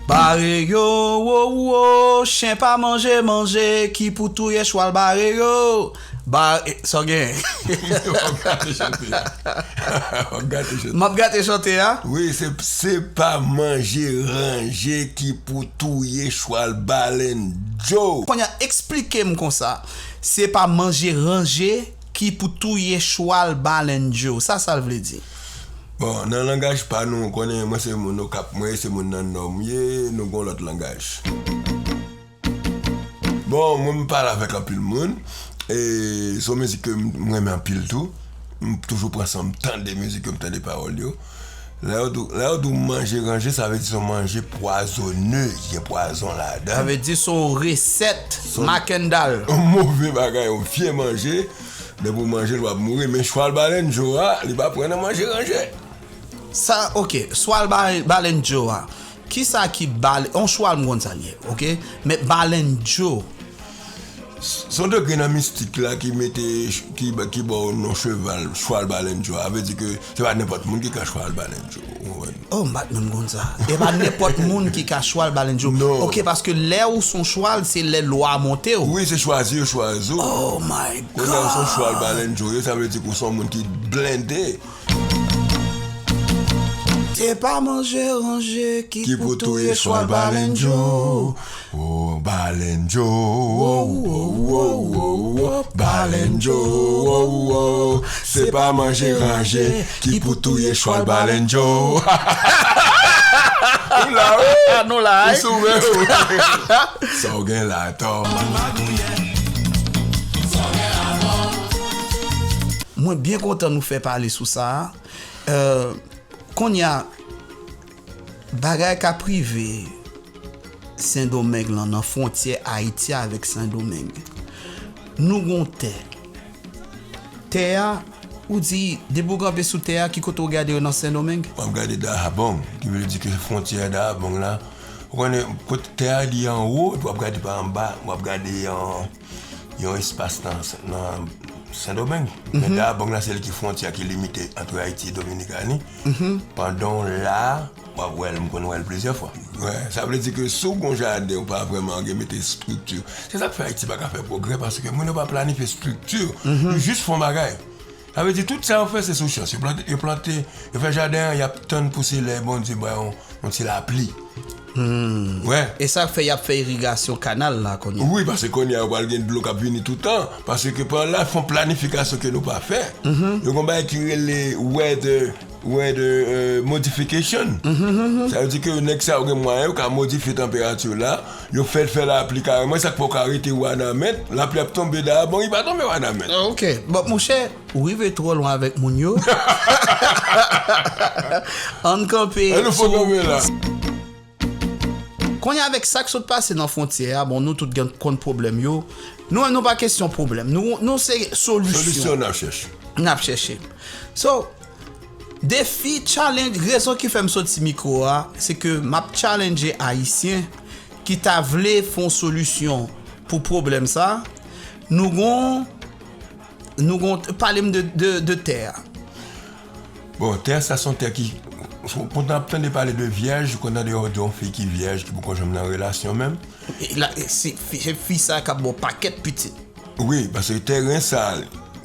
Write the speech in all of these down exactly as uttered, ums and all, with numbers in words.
Bare yo, wo, wo, chen pa manje manje ki pou touye chwal bare yo. Bare, sa w gen? W ap gate chante a. W ap gate chante. M ap gate chante a? Wi, se, se pa manje ranje ki pou touye chwal Balen Joe. Kounye a, eksplike m konsa. Se pa manje ranje ki pou touye chwal Balen Joe. Sa, sa l vle di? Bon, nan langaj pa nou, ou konnen, mwen se moun Okap, mwen se moun nan Nò m ye, nou gon lòt langaj. Bon, mwen m pale avèk anpil moun, e se yon mizik ke m, m renmen anpil tou. M toujou pran san m tande mizik yo, m tande pawòl yo. Lè yo di w, lè yo di w manje ranje, sa vle di se yon manje pwazone, gen pwazon ladan. Sa vle di se yon resèt makandal. Yon move bagay, yon vye manje. Depi w manje l, w ap mouri. Men chwal Balen Joe a, li pa pran nan manje ranje. Sa, oke, chwal Ba-, Balen Joe a. Kisa ki Bal-, yon chwal m konn sa l ye, oke? Men Balen Joe. S-, se yon degre nan mistik la ki mete, ki, ki ba w non cheval, chwal Balen Joe a. Sa vle di ke se pa nenpòt moun ki ka chwal Balen Joe, ou konprann? Oh, m pa t menm konn sa. E pa nenpòt moun ki ka chwal Balen Joe. Non. Oke, paske lè ou se yon chwal, se lè lwa monte w. Wi, se chwazi yo chwazi w. Oh my God! Kounye a ou se yon chwal Balen Joe, sa vle di ke ou se yon moun ki blende. Se pa manje ranje ki pou touye chwal Balen Joe. Oh, Balen Joe, oh, oh, oh, oh, oh, Balen Joe, oh, oh, oh. Se pa manje ranje ki pou touye chwal Balen Joe. Nou la, wi. Nou la, wi. Ou sou men, wi. Sa w gen la, atò. Mwen byen kontan nou fè pale sou sa a. Euh, kounye a, bagay k ap rive Sendomeng lan, nan fwontyè Ayiti avèk Sendomeng. Nou gon tè. Tè a, ou di, depi w kanpe sou tè a, ki kote w gade yo nan Sendomeng? W ap gade Dahabong, ki vle di ke fwontyè Dahabong la, ou konnen kote tè a li anwo, epi w ap gade pa anba, w ap gade an, yon espas nan, nan Sendomeng. Men Dahabong la, se li ki fwontyè ki limite ant Ayiti e Dominikani. Pandan w la, w ap wè l, m konn wè l plizyè fwa. Wè, sa vle di ke si w gon jaden, ou pa vrèman gen mete estrikti. Se sa k fè Ayiti pa ka fè pwogrè, paske moun yo pa planifye estrikti. Yo jis fè yon bagay. Sa vle di tout sa yo fè, se sou chans. Yo plante, yo plante, yo fè jaden an, y ap tann pou se lè Bondye ba yo yon ti lapli. Wè. E sa k fè y ap fè irigasyon kanal la kounye a. Wi, paske kounye a, yo pral gen dlo k ap vini toutan. Paske pa la, fè yon planifikasyon ke nou pa fè. Yo gon bagay ki rele weather, weather, euh, modification. Sa vle di ke nèg sa yo gen mwayen, yo ka modifye tanperati la. Yo fè l fè lapli kareman, sa k fè w ka rete Wanament, lapli ap tonbe Dahabong, li pa tonbe Wanament. Ah, ok. Bon, monchè, ou rive twò lwen avèk moun yo. Ann kanpe. Ann nou fò kanpe la. Kounye a avèk sa k sot pase nan fwontyè a, bon, nou tout gen konn pwoblèm yo. Nou menm nou pa kesyon pwoblèm. Nou, nou se solisyon. Solisyon n ap chèche. N ap chèche. So, defi, challenge, rezon ki fè m soti mikwo a, se ke m ap challenge Ayisyen ki ta vle fè yon solisyon pou pwoblèm sa. Nou gon, nou gon, pale m de, de, de tè a. Bon, tè sa se yon tè ki, kontan ap tande pale de vyèj, ou konn tande yon, de yon fi ki vyèj, ki poko janm nan relasyon menm. E la, e se fi, se fi sa k ap ba w pakèt pitit. Wi, paske teren sa,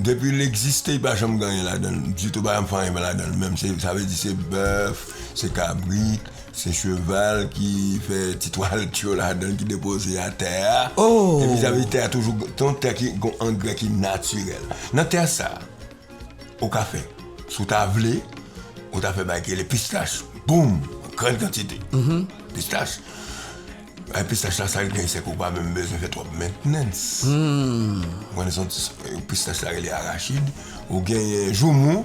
depi l egziste, li pa janm gen anyen ladan l ditou, pa janm fè anyen ladan l menm. Se, sa vle di se bèf, se kabrit, se cheval ki fè ti twalèt yo ladan l, ki depoze atè a. Oh! Epi sa vle di tè a toujou, se yon tè ki gon angrè ki natirèl. Nan tè sa, ou ka fè. Si w ta vle, ou ta fè bagay ki rele pistach. Boum! An grann kantite. Pistach. Ay, pistach la, sa l gen, se ke w pa menm bezwen fè twòp maintenance. Ou konnen se yon ti, pistach la rele arachid. Ou genyen joumou.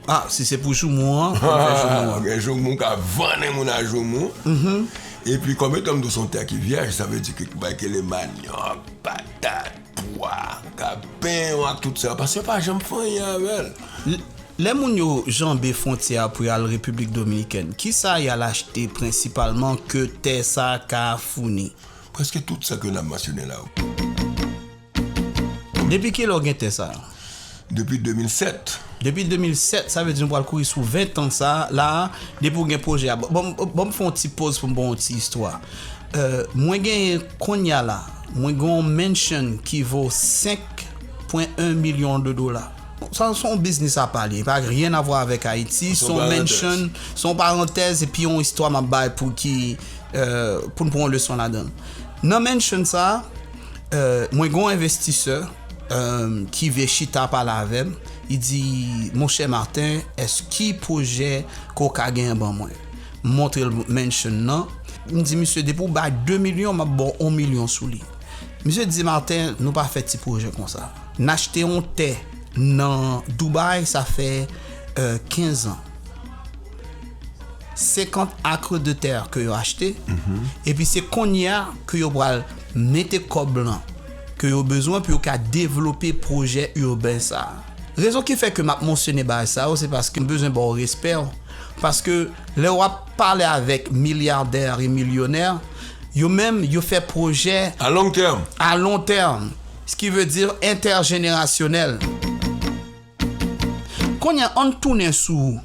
Ah, si se pou joumou an, fò n fè joumou an. Ou gen joumou, w ka vannen moun a joumou. Epi, kòm etan m di w se yon tè ki vyèj, sa vle di ke bagay ki rele manyòk, patat, pwa, w ka benyen w ak tout sa, paske yo pa janm fè anyen avè l. L-, lè moun yo janbe fwontyè a pou y al Repiblik Dominikèn, kisa y al achte prensipalman ke tè sa a ka founi? Prèske tout sa ke n ap mansyone la yo. Depi kilè w gen tè sa a? Depi de mil sèt. Depi de mil sèt, sa vle di nou pral kouri sou ven tan sa la, depi w gen pwojè a. Bon, bon, bon, m fè yon ti poz pou m ba w yon ti istwa. Euh, mwen genyen kounye a la, mwen gen yon mansion ki vo senk pwen en milyon de dola. Sa se yon biznis apa li, li pa gen rien à voir avec Ayiti, se yon mansion, se yon parantèz, epi yon istwa m ap bay pou ki, euh, pou n pran yon leson ladan l. Nan mansion sa, euh, mwen gen yon envestisè, euh, ki vle chita pale avè m. Li di, "Monchè Martin, èske pwojè ke w ka genyen ban mwen?" M montre l mansion nan. M di, "Misye, depi w bay de milyon, m ap ba w yon milyon sou li." Misye di, "Martin, nou pa fè ti pwojè konsa. N achte yon tè nan Dubai, sa fè, euh, kenz an. Senkant acres de terre ke yo achte, epi se kounye a ke yo pral mete kòb lan ke yo bezwen pou yo ka devlope pwojè iben sa a." Rezon ki fè ke m ap mansyone bagay sa yo, se paske m bezwen ba w respè w. Paske lè w ap pale avèk milyadè e milyonè, yo menm, yo fè pwojè a long tèm. A long tèm, ce qui veut dire intergénérationnel. Kounye a, ann tounen sou,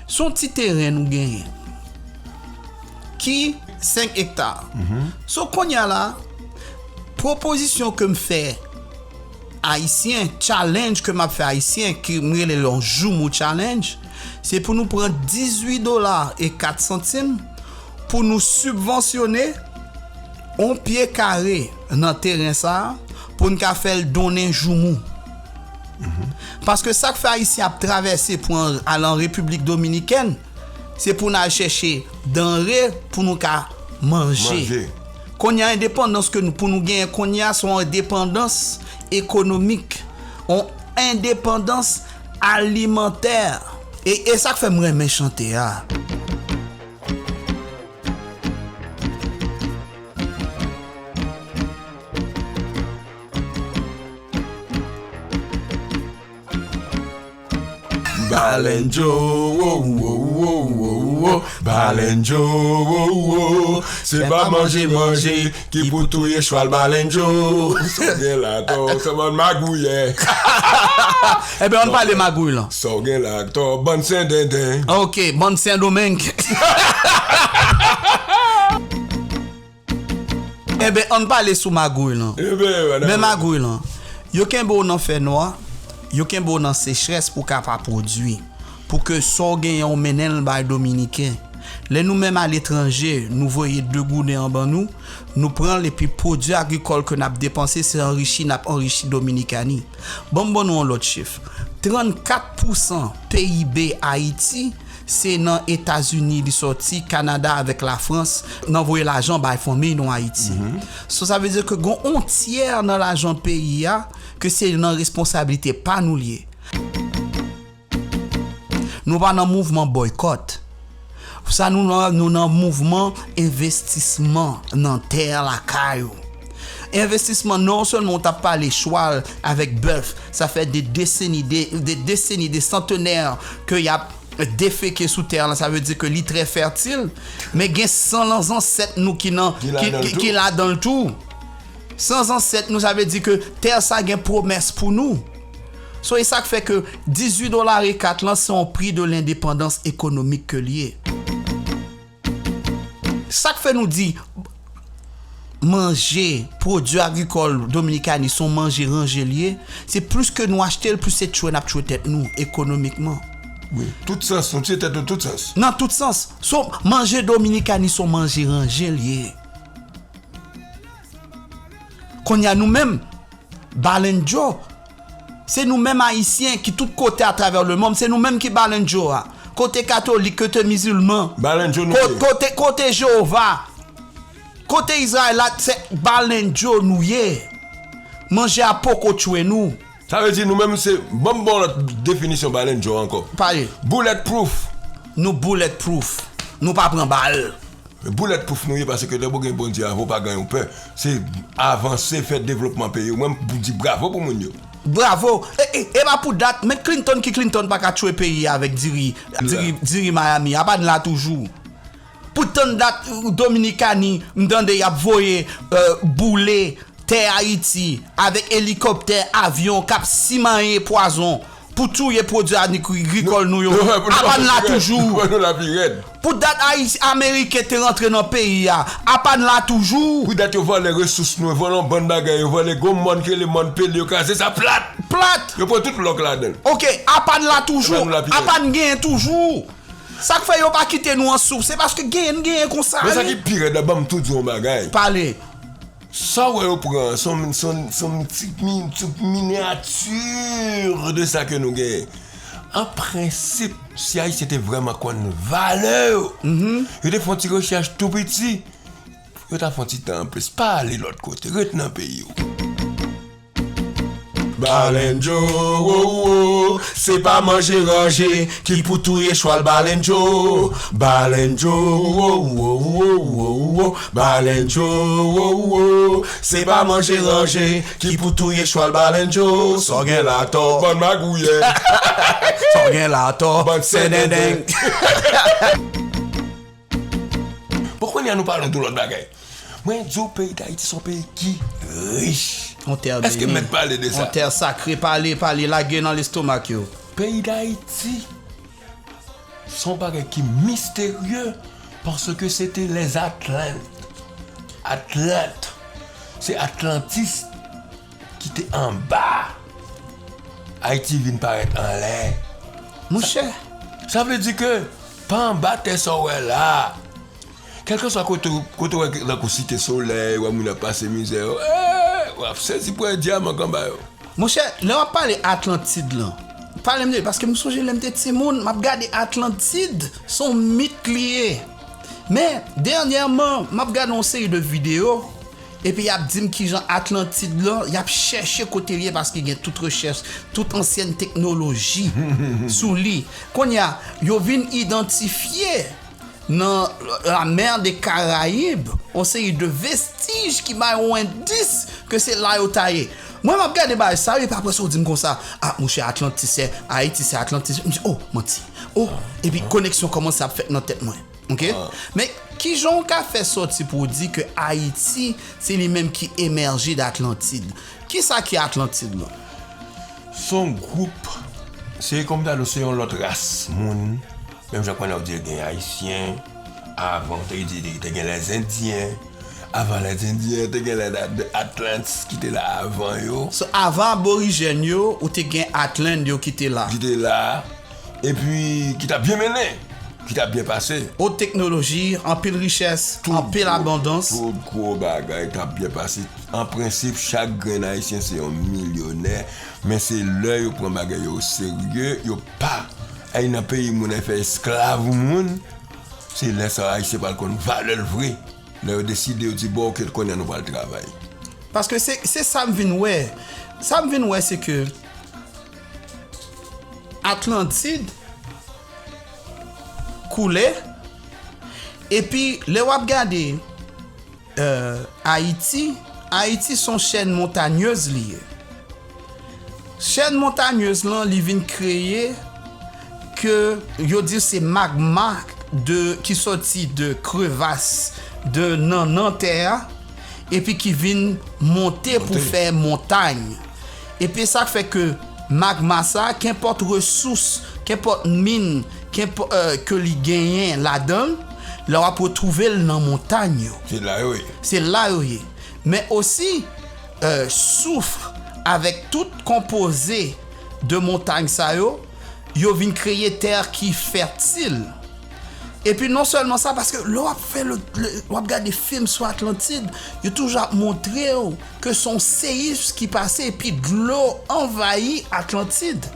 se yon ti teren nou genyen ki senk ekta. So, kounye a la, pwopozisyon ke m fè Ayisyen, challenge ke m ap fè Ayisyen, ki m rele l yon joumou challenge, se pou nou pran dizuit dola e kat santim pou nou sibvansyone yon pye kare nan teren sa a, pou n ka fè l donnen joumou. Paske sa k fè Ayisyen ap travèse pou al an Repiblik Dominikèn, se pou n al chèche danre pou nou ka manje. Manje. Kounye a, endepandans ke nou, pou nou genyen kounye a, se yon endepandans ekonomik, yon endepandans alimantè. E, e sa k fè m renmen chante a. Balenjo, wo, wo, wo, wo, wo, Balenjo, wo, wo, se pa manje, manje ki pou touye chwal Balenjo. Sa w gen la, tò, sa bann magouyè. Ebyen, ann pale magouy lan. Sa w gen la, tò, bann Sen Denden. Ok, bann Sen Domeng. Enben, ann pale sou magouy lan. Enben, men magouy lan, yo kenbe w nan fènwa, yo kenbe w nan sechrès pou w ka pa pwodui. Pou ke sa w genyen w mennen l bay Dominiken. Lè nou menm aletranje, nou voye de gouden an ban nou, nou pran l epi pwodui agrikòl ke n ap depanse, se anrichi n ap anrichi Dominikani. Ban m ban nou yon lòt chif. Trannkat pousan P I B Ayiti, se nan Etazini li sòti, Kanada avèk Lafrans, nan voye lajan bay fanmi nou Ayiti. So, sa vle di ke gon on tyè nan lajan peyi a, ke se nan responsablite pa nou l ye. Nou pa nan mouvman bòykòt. Sa nou nan, nou nan mouvman envestisman nan tè lakay ou. Envestisman non sèlman w t ap pale chwal avèk bèf, sa fè de deseni, de, de deseni, de santenè ke y ap defeke sou tè lan, sa vle di ke li trè fètil, men gen san lan zansèt nou ki nan, ki, ki, ki ladan l tou. San zansèt nou, sa vle di ke tè sa gen pwomès pou nou. So, e sa k fè ke dizuit dola e kat lan se yon pri de lendepandans ekonomik ke l ye. Sa k fè nou di manje, pwodui agrikòl Dominikani se yon manje ranje l ye, se plis ke nou achte l, plis se tchwe n ap tchwe tèt nou ekonomikman. Wi, tout sans, nou tiye tèt nou tout sans. Nan tout sans. So, manje Dominikani se yon manje ranje l ye. Kounye a nou menm, Balenjo, se nou menm Ayisyen ki tout kote atravè lemonn, se nou menm ki Balenjo a. Kote katolik, kote mizilman, Balenjo nou ye. Kote, kote Jewova, kote Izrayelit, se Balenjo nou ye. Manje a poko tchwe nou. Sa vle di nou menm se, ban m ba w lòt definisyon Balenjo ankò. Pale. Bullet proof. Nou bullet proof. Nou pa pran bal. Bullet proof nou ye, paske lè w gen Bondye avè w, pa gen yon pè. Se avanse, fè devlopman peyi w. Mwen, m di bravo pou moun yo. Bravo. E, e, e pa pou dat, men Clinton ki Clinton pa ka tchwe peyi a avèk diri, diri, diri Miami. A pa n la toujou. Pou tann dat, Dominikani, m tande y ap voye, euh, boule tè Ayiti avèk elikoptè, avyon k ap simaye pwazon pou touye pwodui agrikòl nou yo. Apa n la toujou? Pou dat Ayiti, Ameriken te rantre nan peyi a, apa n la toujou? Pou dat yo vòlè resous nou, yo vòlè yon bann bagay, yo vòlè gwo mòn ki rele mòn Pele, yo kraze sa plat. Plat. Yo pran tout lòk ladan l. Oke, apa n la toujou? Apa n genyen toujou? Sa k fè yo pa kite nou an souf, se paske genyen n genyen konsa. Men sa ki pi rèd la, ban m tou di w yon bagay. Pale. Sa w wè yo pran an, se yon, se yon, se yon ti mi-, ti miniyati de sa ke nou genyen. An prensip, si Ayisyen te vrèman konn valè yo, yo te fè yon ti rechèch tou piti, yo ta fè yon ti tan anplis. Pa ale lòt kote, ret nan peyi w. Balenjo, wo, wo, se pa manje ranje ki pou touye chwal Balenjo. Balenjo, wo, wo, wo, wo, wo, Balenjo, wo, wo, se pa manje ranje ki pou touye chwal Balenjo. Sa w gen la tò. Bann magouyè. Sa w gen la tò. Bann sendendeng. Bon, kounye a nou pale yon tou lòt bagay. Mwen di w, peyi Dayiti se yon peyi ki rich. Yon tè beni. Èske m mèt pale de sa? Yon tè sakre, pale, pale, lage nan lestomak yo. Peyi Dayiti se yon bagay ki misterye, paske se te les Atlantes. Atlant. Se Atlantis ki te anba. Ayiti vin parèt anlè. Monchè. Sa, sa vle di ke pa anba tè sa w wè la. Kèlkeswa kote, kote w wè, tankou Site Solèy, w wè moun ap pase mizè yo, eh, w ap sezi pou wè dyaman k anba yo. Monchè, lè w ap pale Atlantid lan, pale m de li, paske m sonje lè m te timoun, m ap gade Atlantid, se yon mit li ye. Men, dènyèman, m ap gade yon seri de videyo, epi y ap di m kijan Atlantid lan, y ap chèche kote l ye, paske gen tout rechèch, tout ansyèn teknoloji sou li. Kounye a, yo vin idantifye nan la mer des Caraïbes, yon seri de vestij ki bay yon endis ke se la yo ta ye. Mwen, m ap gade bagay sa yo, epi apre sa, w di m konsa, "Ah, monchè, Atlantis, se Ayiti, se Atlantis." M di, "Oh, manti. Oh." Epi koneksyon kòmanse ap fèt nan tèt mwen. Oke? Men, kijan w ka fè sòti pou w di ke Ayiti, se li menm ki emèje d Atlantid? Kisa ki Atlantid lan? Se yon gwoup, se kòm ta di w se yon lòt ras moun. Menm jan kounye a w di gen Ayisyen, avan w te di te gen Lèzendyen, avan Lèzendyen te gen lè Atlantis ki te la avan yo. So, avan Aborijèn yo, ou te gen Atland yo ki te la. Ki te la, epi ki t ap byen mennen, ki t ap byen pase. Wot teknoloji, anpil richès, anpil abondans. Tout gwo bagay t ap byen pase. An prensip, chak grenn Ayisyen se yon milyonè, men se lè yo pran bagay yo oserye, yo pa al nan peyi moun, al fè esklav moun, se lè sa a Ayisyen pral konn valè l vre. Lè yo deside, yo di, "Bon, oke, kounye a nou pral travay." Paske se, se sa m vin wè. Sa m vin wè, se ke Atlantid koule, epi lè w ap gade, euh, Ayiti, Ayiti se yon chèn montanyez li ye. Chèn montanyez lan, li vin kreye ke yo di se magma de, ki sòti de krevas, de nannan tè a, epi ki vin monte pou fè montay. Epi sa k fè ke magma sa, kenpòt resous, kenpòt min, kenpò-, euh, ke li genyen ladan l, lè w ap retwouve l nan montay yo. Se la yo ye. Se la yo ye. Men osi, euh, souf avèk tout konpoze de montay sa yo, yo vin kreye tè ki fètil. Epi non sèlman sa, paske lè w ap fè le, le, w ap gade fim sou Atlantid, yo toujou ap montre w ke se yon seyis ki pase epi dlo anvayi Atlantid.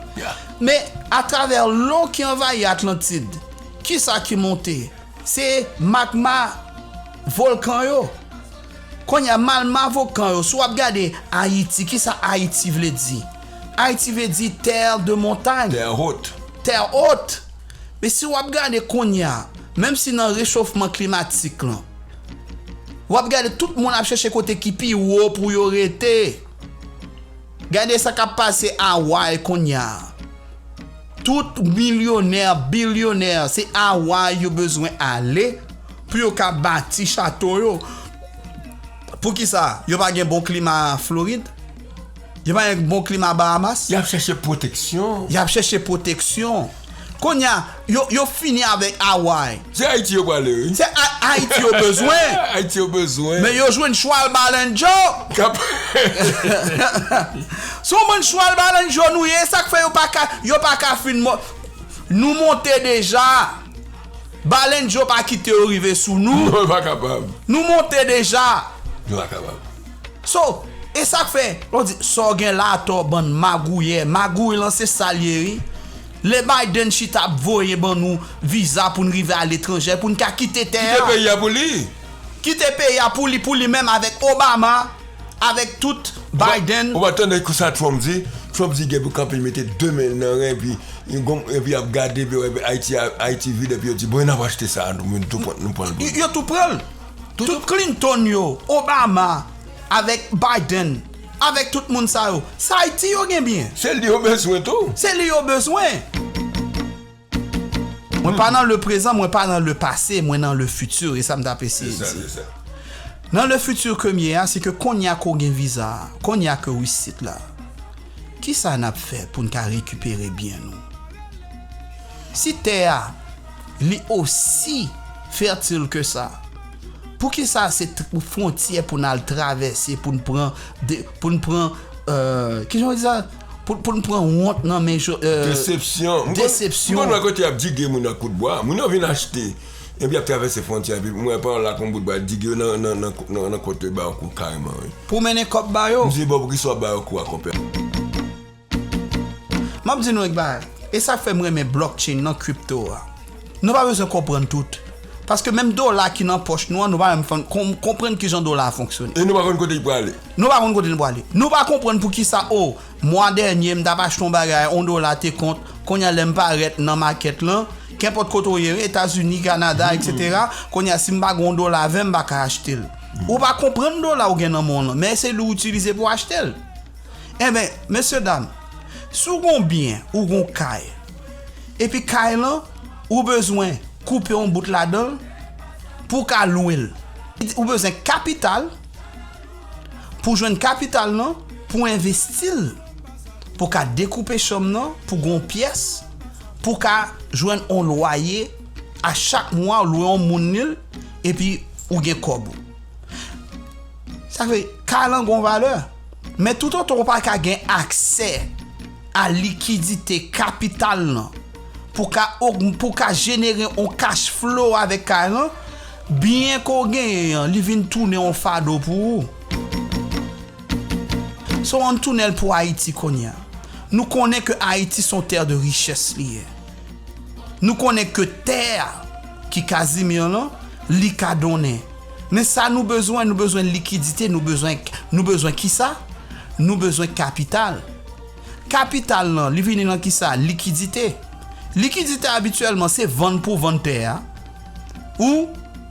Men atravè dlo ki anvayi Atlantid, kisa ki monte? Se magma volkan yo. Kounye a, magma volkan yo, si w ap gade Ayiti, kisa Ayiti vle di? Ayiti vle di terre de montagne. Terre haute. Terre haute. Men si w ap gade kounye a, menm si nan rechofman klimatik lan, w ap gade tout moun ap chèche kote ki pi wo pou yo rete. Gade sa k ap pase Hawaii kounye a. Tout milyonè, bilyonè, se Hawaii yo bezwen ale pou yo ka bati chato yo. Poukisa? Yo pa gen bon klima Florid? Yo pa gen bon klima Bahamas. Y ap chèche pwoteksyon. Y ap chèche pwoteksyon. Kounye a, yo, yo fini avèk Hawaii. Se Ayiti yo prale, wi. Se A- Ayiti yo bezwen. Ayiti yo bezwen. Men yo jwenn chwal Balenjo. Kap- Se yon bann chwal Balenjo nou ye, sa k fè yo pa ka, yo pa ka fin mò. Nou monte deja. Balenjo pa kite yo rive sou nou. Nou pa kapab. Nou monte deja. Nou pa kapab. So, e sa k fè, lè w di sa w gen la atò bann magouyè, magouy lan se sa l ye wi. Lè Biden chita ap voye ban nou viza pou n rive aletranje, pou n ka kite tè a. Kite peyi a pou li. Kite peyi a pou li, pou li menm avèk Obama, avèk tout Biden. Ou pa tande kisa Trump di? Trump di gen pou kanpe mete de men l nan ren epi epi ap gade epi Ayiti Ayiti vide epi yo di bon n ap achte sa nou tou pran nou pran l pou nou. Yo tou pran l. Tout Clinton yo, Obama, avèk Biden, avèk tout moun sa yo, se Ayiti yo gen byen. Se li yo bezwen tou. Se li yo bezwen. Mwen pa nan le prezan, mwen pa nan le pase, mwen nan le fitir, e sa m t ap eseye di. Nan le fitir ke m ye a, se ke kounye a ke w gen viza a, kounye a ke w isit la, kisa n ap fè pou n ka rekipere byen nou? Si tè a li osi fètil ke sa, poukisa se fwontyè pou n al travèse, pou n pran, pou n pran, kijan yo di sa, pou n pran wont nan men desepsyon? Desepsyon. M konn wè kote y ap dige moun ak kout bwa. Moun yo vin achte, epi y ap travèse fwontyè, epi m wè pawòl la kon bout bwa, dige yo nan, nan, nan, nan, nan kote ba yo kou kareman, wi. Pou mennen kòb ba yo. M di, bon, poukisa w ap ba yo kou a, konpè? M ap di nou yon bagay. E sa k fè m renmen blockchain nan, crypto a. Nou pa bezwen konprann tout. Paske menm dola ki nan pòch nou an, nou pa menm fann konprann kijan dola a fonksyone. E nou pa konn kote l prale. Nou pa konn kote l prale. Nou pa konprann poukisa, o, mwa dènye, m t ap achte yon bagay, yon dola te kont, kounye a lè m parèt nan makèt lan, kenpòt kote w ye, Etazini, Kanada, etsetera, kounye a si m pa gen yon dola avè m, m pa ka achte l. Ou pa konprann dola ou gen nan men w lan, men se li w itilize pou w achte l. Enben, mesye dam, si w gen yon byen, ou gen yon kay, epi kay lan, ou bezwen koupe yon bout ladan l pou w ka lwe l. Ou bezwen kapital, pou w jwenn kapital lan, pou w envesti l, pou w ka dekoupe chanm nan, pou w gen yon pyès, pou w ka jwenn yon lwaye, a chak mwa, w lwe yon moun li, epi ou gen kòb ou. Sa vle, kay lan gen yon valè. Men toutotan ou pa ka gen aksè a likidite kapital lan pou ka, pou ka jenere yon cash flow avèk kay lan, byen ke w genyen an, li vin tounen yon fado pou ou. So, ann tounen l pou Ayiti kounye a. Nou konnen ke Ayiti se yon terre de richesse li ye. Nou konnen ke tè a ki Casimir lan, li ka donnen. Men sa nou bezwen, nou bezwen likidite, nou bezwen, nou bezwen kisa? Nou bezwen kapital. Kapital lan, li vini nan kisa? Likidite. Likidite abityèlman, se vann pou vann tè a. Ou,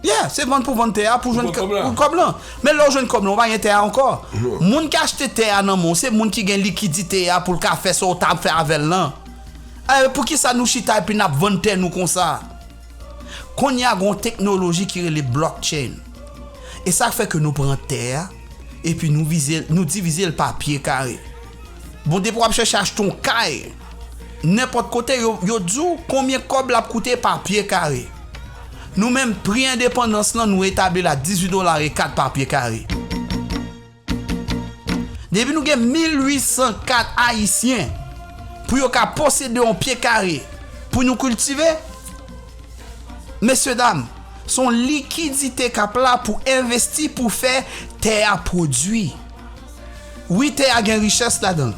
yeah, se vann pou vann tè a pou jwenn kòb lan. Men lè w jwenn kòb lan, ou pa gen tè a ankò. Moun ki achte tè a nan men w, se moun ki gen likidite a pou l ka fè sa w t ap fè avè l lan. Poukisa nou chita epi n ap vann tè nou konsa? Kounye a gen yon teknoloji ki rele blockchain. E sa k fè ke nou pran tè a, epi nou vize, nou divize l pa pye kare. Bon, depi w ap chèche achte yon kay, nenpòt kote, yo, yo di w konbyen kòb l ap koute pa pye kare. Nou menm, pri endepandans lan, nou etabli l a dizuit dola e kat pa pye kare. Depi nou gen mil uit san kat ayisyen pou yo ka posede yon pye kare pou nou kiltive, mesye dam, se yon likidite k ap la pou envesti pou fè tè a pwodui. Wi, tè a gen richès ladan l.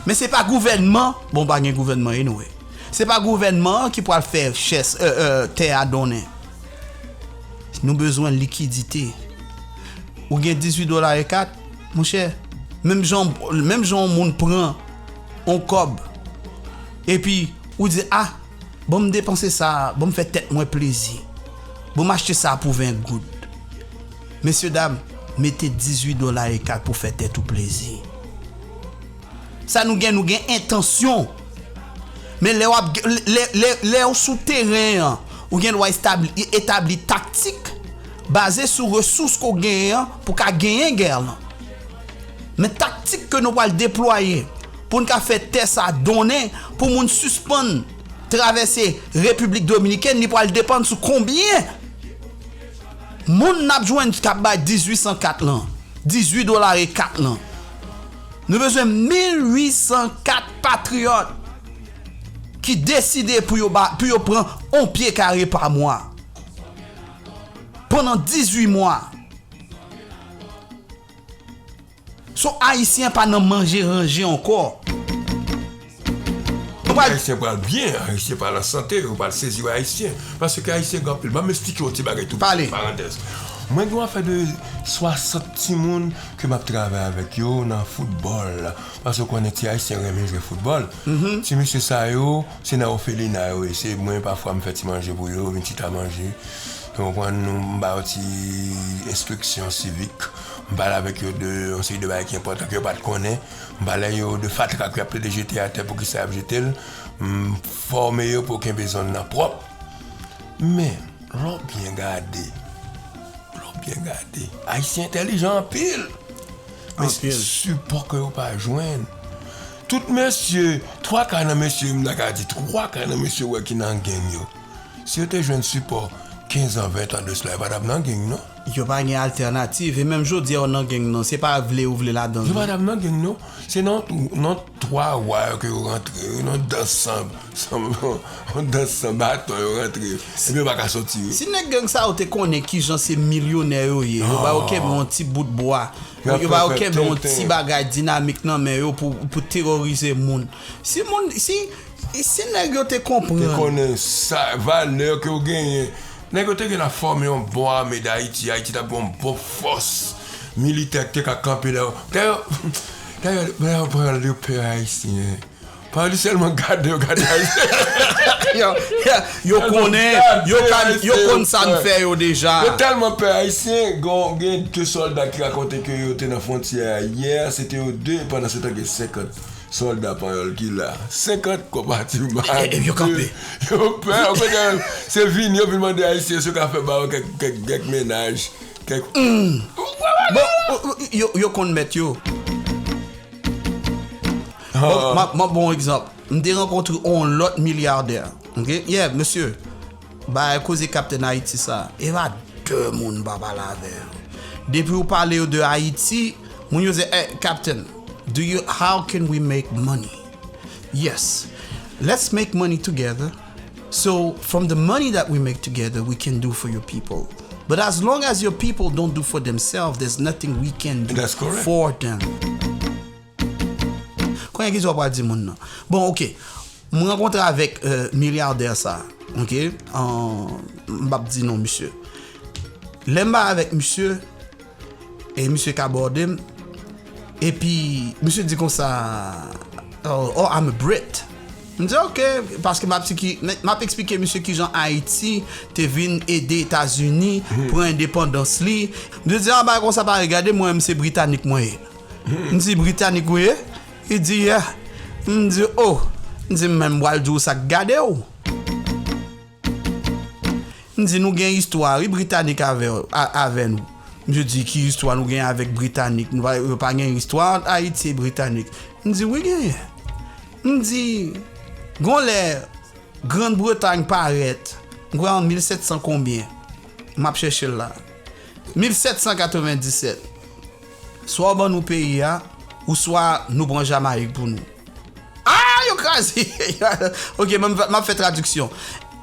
Men se pa gouvènman, bon, pa gen gouvènman anyway. Se pa gouvènman an ki pral fè chès, euh, euh, tè a donnen. Nou bezwen likidite. Ou gen dizuit dola e kat, monchè, menm jan, menm jan yon moun pran yon kòb, epi ou di, ah, ban m depanse sa, ban m fè tèt mwen plezi. Ban m achte sa pou ven goud. Mesye dam, mete dizuit dola e kat pou fè tèt ou plezi. Sa nou gen, nou gen entansyon. Men lè w ap, lè, lè, lè w sou teren an, ou gen dwa establi, etabli taktik baze sou resous ke w genyen an pou ka genyen gè lan. Men taktik ke nou pral deplwaye pou n ka fè tè sa donnen, pou moun sispann travèse Repiblik Dominikèn, li pral depann sou konbyen moun n ap jwenn k ap bay dizuit san kat lan, dizuit dola e kat lan. Nou bezwen mil uit san kat patriyòt ki deside pou yo ba, pou yo pran yon pye kare pa mwa pandan dizuit mwa. So Ayisyen pa nan manje ranje ankò. Nou pral Ayisyen pral byen, Ayisyen pral an sante, yo pral sezi wè Ayisyen. Paske Ayisyen gen anpil. Ban m esplike yon ti bagay tou piti, parantèz. Mwen gen yon afè de swasant timoun ke m ap travay avèk yo nan foutbòl. Paske w konnen ti Ayisyen renmen jwe foutbòl. Ti mesye sa yo, se nan òfelina yo ye. Se mwen, pafwa, m fè ti manje pou yo, yo vin chita manje. Ou konprann, nou, m ba yo ti enstriksyon sivik. M pale avèk yo de yon seri de bagay ki enpòtan ke yo pa t konnen. M pale yo de fatra ke y ap plede jete atè, poukisa y ap jete l. M fòme yo pou yo kenbe zòn nan pwòp. Men, lè w byen gade, lè w byen gade, Ayisyen entèlijan anpil. Men sipò ke yo pa jwenn. Tout mesye, twa ka nan mesye, m ta ka di, twa ka nan mesye w wè ki nan gang yo. Si yo te jwenn sipò kenz an, ven an de sila, yo pa t ap nan gang, non. Yo pa gen altènativ. E menm jodi a, yo nan gang nan. Se pa vle ou vle ladan l, non. Yo pa t ap nan gang, non. Se nan, nan twa wa yo ke yo rantre, yo nan dans san, san, dans san baton yo rantre. Epi yo pa ka soti, wi. Si nèg gang sa yo te konnen kijan se milyonè yo ye, yo ba yo kenbe yon ti bout bwa. Yo ba yo kenbe yon ti bagay dinamik nan men yo pou, pou terorize moun. Si moun, si, si nèg yo te konprann. Te konnen sa, valè ke yo genyen. Nèg yo te genlè fòme yon bon ame Dayiti, Ayiti t ap gen yon bon fòs militè ki te ka kanpe la. Dayè, dayè, dayè, yo pè Ayisyen. Pawòl li sèlman gade yo, gade Ayisyen. Yo, yo, yo konnen, yo ka, yo konn sa n fè yo deja. Yo tèlman pè Ayisyen, gon, gen de sòlda ki rakonte ke yo te nan fwontyè a yè, se te yo de, pandan se tan gen senkant sòlda panyòl ki la. Senkant konbatima. E, e, yo kanpe. Yo pè, yo pè, se vini, yo vin mande Ayisyen si yo ka fè ba yo kèk, kèk, kèk mennaj, kèk. Bon, yo, yo konn mèt yo. Bon, m ap, m ap ba w yon egzanp. M te rankontre yon lòt milyadè. Ok? Yeah, mesye. Bay koze Captain Haïti sa. E pa de moun m pa pale avè yo. Depi w pale yo de Ayiti, moun yo se, "Hey, Captain, do you, how can we make money?" Yes. Let's make money together. So, from the money that we make together, we can do for your people. But as long as your people don't do for themselves, there's nothing we can do for them. Kounye a, kisa w pral di moun nan? Bon, ok. M rankontre avèk, euh, milyadè sa, ok? An, m p ap di non misye. Lè m pale avèk misye, e misye ka abòde m, epi misye di konsa, "Oh, oh, I'm a Brit." M di, "Ok," paske m ap, m ap eksplike misye kijan Ayiti te vin ede Etazini pran endepandans li. Misye di, "Ah, bagay konsa pa regade mwen, m se Britanik mwen ye." M di, "Britanik ou ye?" Li di, "Yeah." M di, "Oh." M di, "M menm pral di w sa k gade w." M di, "Nou gen istwa, wi, Britanik avè, a, avè nou." Misye di, "Ki istwa nou gen avèk Britanik? Nou pa, yo pa gen istwa ant Ayiti e Britanik." M di, "Wi, genyen." M di, "Gon lè Grann Bretay parèt, m kwè an mil sèt san konbyen, m ap chèche l la. Mil sèt san katrevenndisèt. Swa w ban nou peyi a, ouswa nou pran Jamayik pou nou." Ah, yo kraze! Ok, m ap, m ap fè tradiksyon.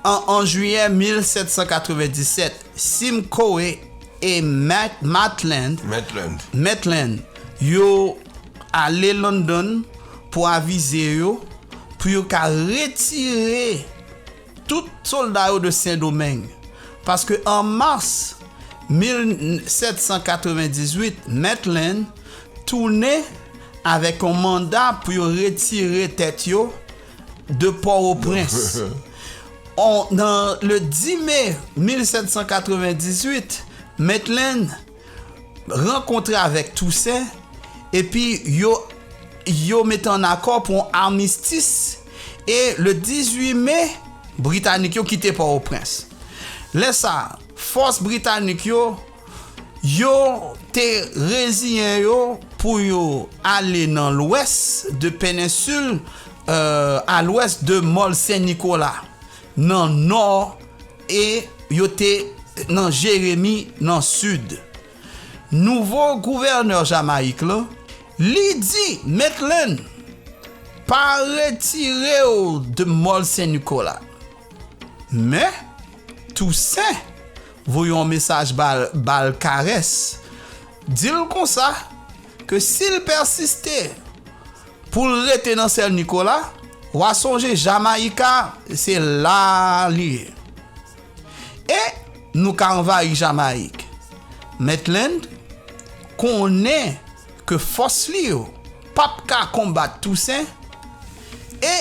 An, an jiyè mil sèt san katrevenndisèt, Simcoe e Mac-, Matland, Maitland, yo ale London pou avize yo, pou yo ka retire tout sòlda yo de Sendomeng. Paske an mas mil sèt san katrevenndizwit, Maitland tounen avèk yon manda pou yo retire tèt yo de Pòtoprens. On, nan le dis me mil sèt san katrevenndizwit, Maitland rankontre avèk Tousen, epi yo, yo mete an akò pou yon armistis, e le dizwit me, Britanik yo kite Pòtoprens. Lè sa, fòs Britanik yo, yo te reziyen yo pou yo ale nan lwès de penensil, euh, a lwès de Mòl Sen Nikola, nan nò, e yo te nan Jeremi nan sid. Nouvo gouvènè Jamayik lan, li di Maitland pa retire w de Mòl Sen Nikola. Men, Tousen voye yon mesaj ba l, ba l karès, di l konsa ke si l pèsiste pou l rete nan Sèl Nikola, w a sonje Jamayika, se la li ye. E nou ka anvayi Jamayik. Maitland konnen ke fòs li yo p ap ka konbat Tousen, e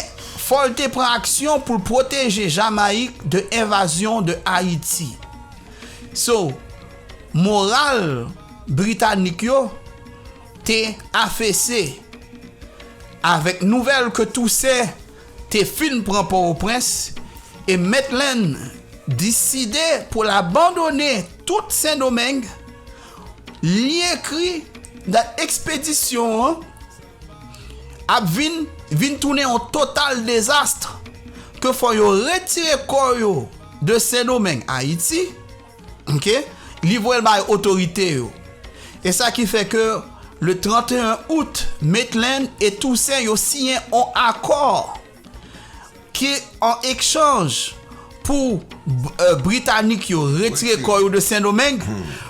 fò l te pran aksyon pou l pwoteje Jamayik de envazyon de Ayiti. So, moral Britanik yo te afese avèk nouvèl ke Tousen te fin pran Pòtoprens, e Maitland deside pou l abandone tout Sendomeng. Li ekri dat ekspedisyon an ap vin, vin tounen yon total dezas, ke fò yo retire kò yo de Sendomeng, Ayiti, ok? Li voye l bay otorite yo. E sa ki fè ke le trant et un out, Maitland e Tousen yo siyen yon akò ki an ekchanj pou, euh, Britanik yo retire kò yo de Sendomeng,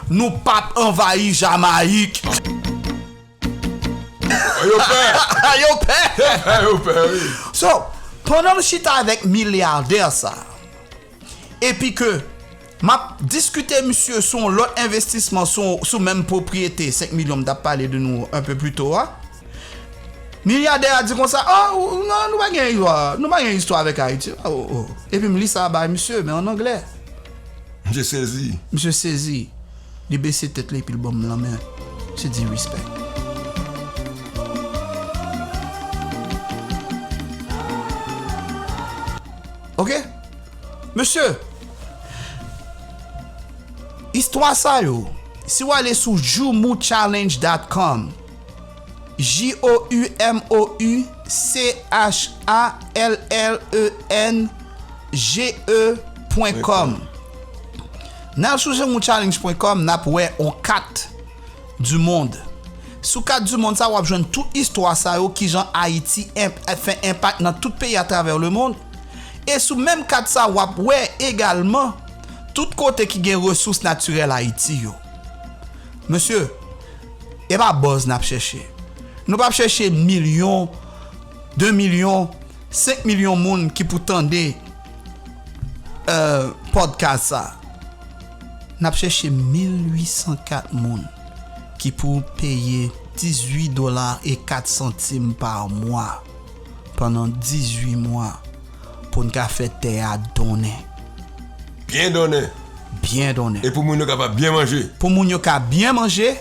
nou p ap anvayi Jamayik. Yo pè. Yo pè. Yo pè, yo pè, wi. So, pandan m chita avèk milyadè sa, epi ke m ap diskite misye sou yon lòt envestisman, sou, sou menm pwopriyete senk milyon, m t ap pale de nou un peu plus tôt a. Milyadè a di konsa, "Oh, ou, non, nou pa gen istwa, nou pa gen istwa avèk Ayiti." Oh, oh. Epi m li sa bay misye, men an anglè. Misye sezi. Misye sezi. Li bese tèt li epi l ban m lanmen. Misye di, "Respect." Ok? Mesye, istwa sa yo, si w ale sou joumouchallenge dot com, J O U M O U C H A L L E N G E pwen kòm. N al sou joumouchallenge pwen kòm, n ap wè on kat du monde. Sou kat du monde sa, w ap jwenn tout istwa sa yo, kijan Ayiti enp-, fè enpak nan tout peyi atravè le monde. E sou menm kat sa, w ap wè egalman tout kote ki gen resous natirèl Ayiti yo. Mesye, e pa buzz n ap chèche. Nou p ap chèche milyon, de milyon, senk milyon moun ki pou tande, euh, podcast sa. N ap chèche mil uit san kat moun ki pou peye dizuit dola e kat santim pa mwa pandan dizuit mwa pou n ka fè tè a donnen. Byen donnen. Byen donnen. E pou moun yo kapab byen manje. Pou moun yo ka byen manje,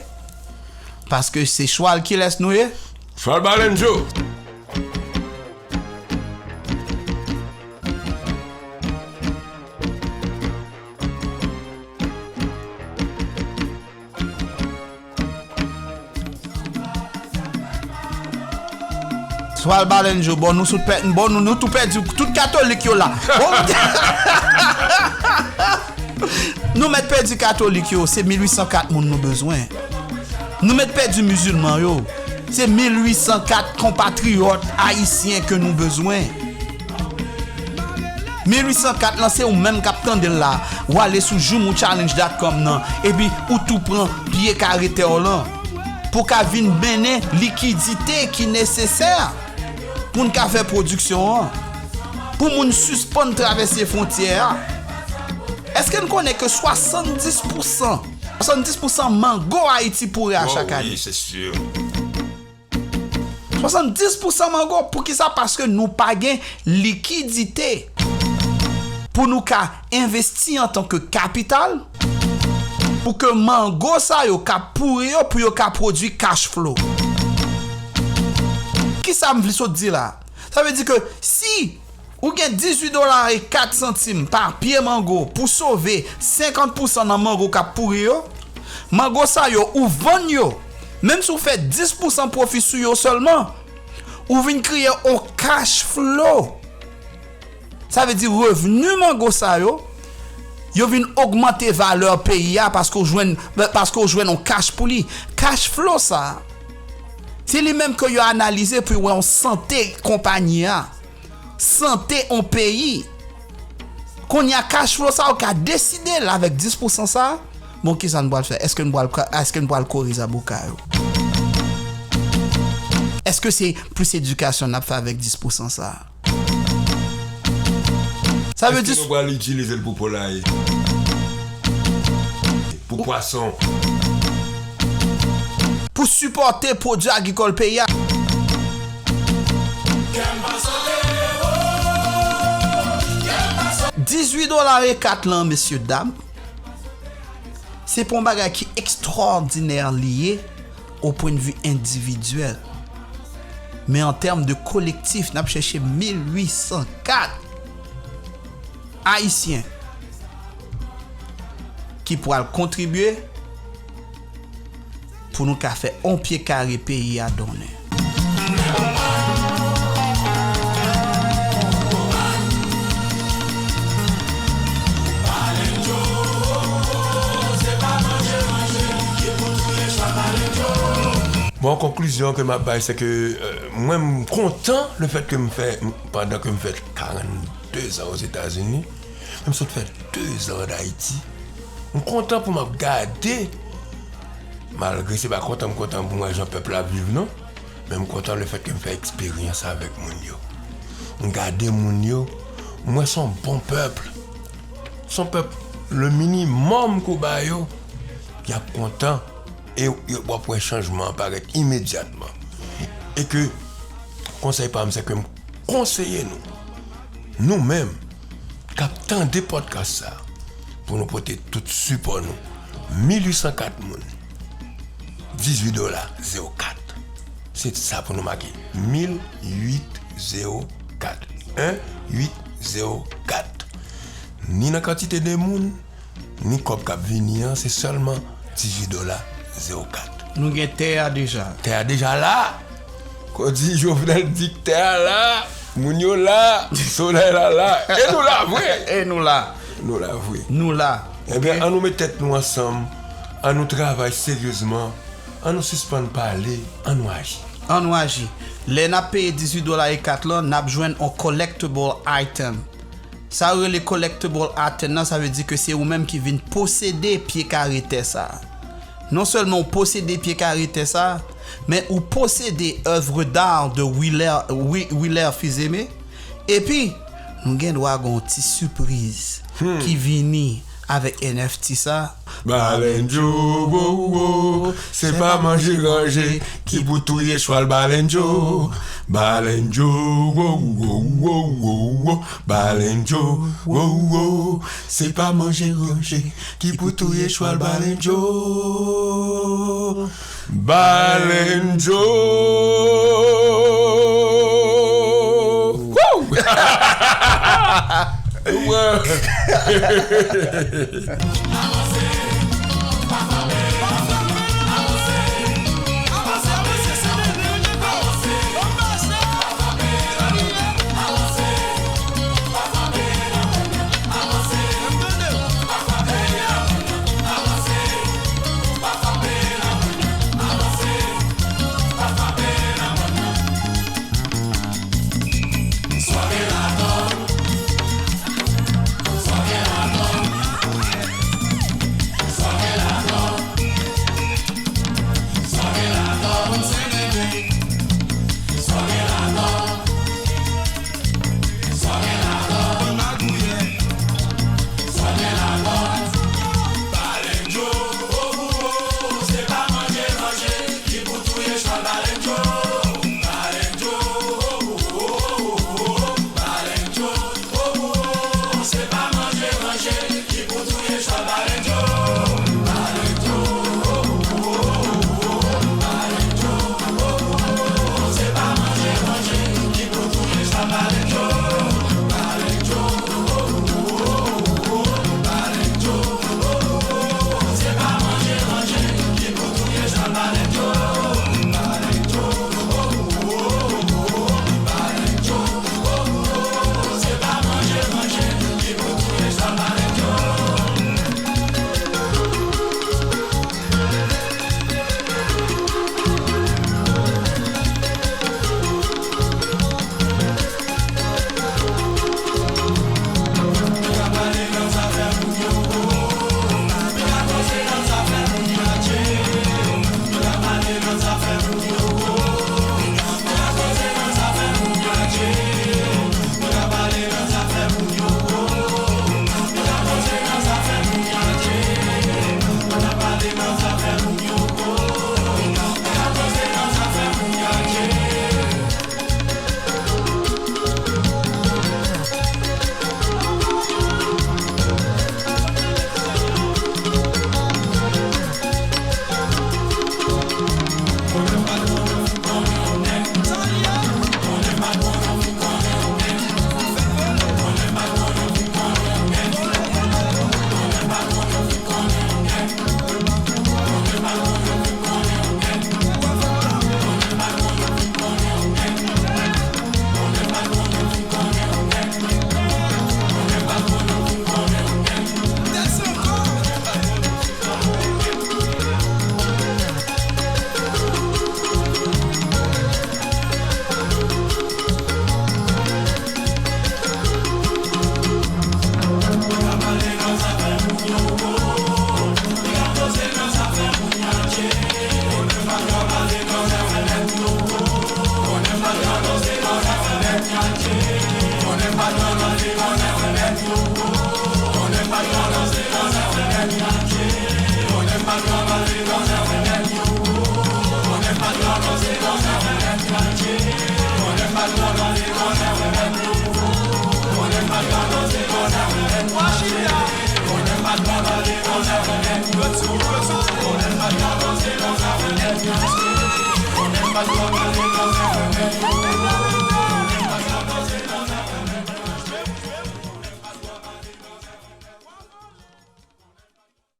paske se chwal kilès nou ye? Chwal Balenjo. Chwal Balenjo, bon, nou sot pè-, bon, nou, nou tou pèdi tout katolik yo la. Bon, nou mèt pèdi katolik yo, se mil uit san kat moun nou bezwen. Nou mèt pèdi mizilman yo, se mil uit san kat konpatriyòt ayisyen ke nou bezwen. Mil uit san kat lan, se ou menm k ap tande l la. Ou ale sou joumouchallenge dot com nan, epi ou tou pran pye kare tè w lan. Pou w ka vin mennen likidite ki nesesè pou n ka fè pwodiksyon an. Pou moun sispann travèse fwontyè a. Èske n konnen ke swasanndis pousan, swasanndis pousan mango Ayiti pouri a chak ane? Wi, se si. Swasanndis pousan mango. Poukisa? Paske nou pa gen likidite pou nou ka envesti antanke kapital, pou ke mango sa yo k ap pouri yo, pou yo ka pwodui cash flow. Kisa m vle sot di la? Sa vle di ke si ou gen dizuit dola e kat santim pa pye mango pou sove senkant pousan nan mango k ap pouri yo, mango sa yo ou vann yo Menm si w fè dis pousan pwofi sou yo sèlman, ou vin kreye yon cash flow. Sa vle di revni mango sa yo, yo vin ogmante valè peyi a paske w jwenn, paske w jwenn yon cash pou li. Cash flow sa, se li menm ke yo analize pou yo wè yon sante konpayi a, sante yon peyi. Kounye a cash flow sa, ou ka deside l avèk dis pousan sa. Bon, kisa n pral fè? Èske n pral, èske n pral kore zaboka yo? Èske se plis edikasyon n ap fè avèk dis pousan sa? Sa vle di, èske nou pral itilize l pou polaye? Pou pwason? Pou sipòte pwodui agrikòl peyi a? Dizuit dola e kat lan, mesye dam, se pa yon bagay ki ekstwòdinè li ye o pwennvi endividyèl. Men an tèm de kolektif, n ap chèche mil uit san kat Ayisyen ki pral kontribye pou nou ka fè on pye kare peyi a donnen. Bon, konklizyon ke m ap bay, se ke, euh, mwen, m kontan lefèt ke m fè, m, pandan ke m fè karannde zan Ozetazini, men m sot fè de zan ann Ayiti. M kontan pou m ap gade, malgre se pa kontan m kontan pou m wè jan pèp la ap viv non, men m kontan lefèt ke m fè eksperyans avèk moun yo. M gade moun yo, m wè se yon bon pèp. Se yon pèp, le minimòm ke w ba yo, y ap kontan e yo, w ap wè chanjman an parèt imedyatman. E ke konsèy pa m, se ke m konseye nou, nou menm k ap tande pòdkas sa, pou nou pote tout sipò nou. Mil uit san kat moun, dizuit dola zewo kat. Se sa pou nou make. Mil uit zewo kat. En uit zewo kat. Ni nan kantite de moun, ni kòb k ap vini an, se sèlman dizuit dola zewo kat. Nou gen tè a deja. Tè a deja la. Kon di Jovenel di tè a la, moun yo la, solèy la la. E nou la vre. E nou la. Nou la vre. Nou la. Ebyen, ann nou met tèt nou ansanm, ann nou travay seryezman, ann nou sispann pale, ann nou aji. Ann nou aji. Lè n ap peye dizuit dola e kat lan, n ap jwenn on collectible item. Sa yo rele collectible item nan, sa vle di ke se ou menm ki vin posede pye kare tè sa a. Non sèlman ou posede pye kare tè sa a, men ou posede œuvre d'art de Willer, Wi-, Willer Fils-Aimé. Epi, nou gen dwa gen yon ti sipriz ki vini avèk N F T sa. Balenjo, wo, wo, se pa manje ranje ki pou touye chwal Balenjo. Balenjo, wo, wo, wo, wo, wo, Balenjo, wo, wo, se pa manje ranje ki pou touye chwal Balenjo. Balenjo. Woo!